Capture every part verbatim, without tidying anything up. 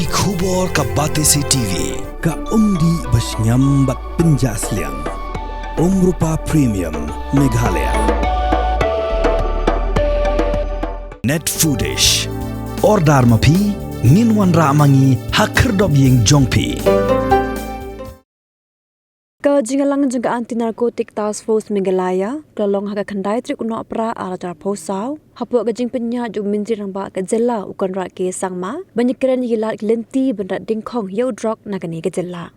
Ki khubor ka Batesi T V, ka umdih ba shngiam bad pynjah sliang. Umrupa Premium, Meghalaya. Net Foodish. Order ma phi, ngin wanrah ma ngi ha khyrdop ïing jong phi. Ka jingïalang jong ka Anti Narcotic Task Force Meghalaya ka la long ha ka khyndai tarik u Nohprah ar hajar arphew saw, hapoh ka jingpynïaid jong u Myntri Rangbah ka jylla u Conrad K Sangma, ban ïakren ïa ki lad ki lynti ban rat dyngkhong ïa u drok na kane ka jylla.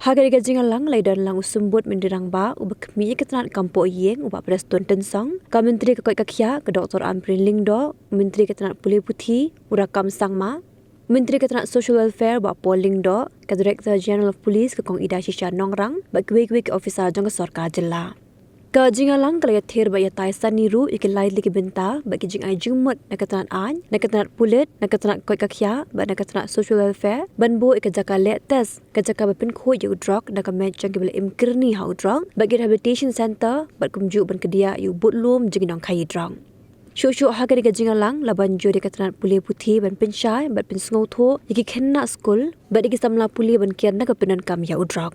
Ha kane ka jingïalang la ïadon lang u Symbud Myntri Rangbah uba khmih ïa ka tnat kam poh ïing u Bah Prestone Tynsong, ka Myntri ka koit ka khiah ka Doctor Ampareen Lyngdoh, u Myntri ka tnat pule puthi u Rakkam Sangma, Myntri ka tnat Social Welfare Bah Paul Lyngdoh, ka Director General of Police ka Kong Idashisha Nongrang, bad kiwei kiwei ki officer jong ka sorkar jylla. Ka jingïalang ka la ïathir bad ïatai sani ruh ïa ki lai tylli ki bynta bad ki jingai jingmut na ka tnat aiñ, na ka tnat pulit, na ka tnat koit ka khiah, bad na ka tnat Social Welfare, ban buh ïa ka jaka leh test, ka jaka ba pynkhuid ïa u drok da ka met jong kiba la im kyrni ha u drok, bad ki rehabilitation centre, bad kumjuh ban kdiah ïa u budlum jong ki nongkhaïi drok. Shuh shuh ha kane ka jingïalang la ban jur ïa ka tnat pule puthi ban pynshai bad pynsngewthuh ïa ki khynnah skul bad ïa ki samla pule ban kiar na ka pyndonkam ïa u drok.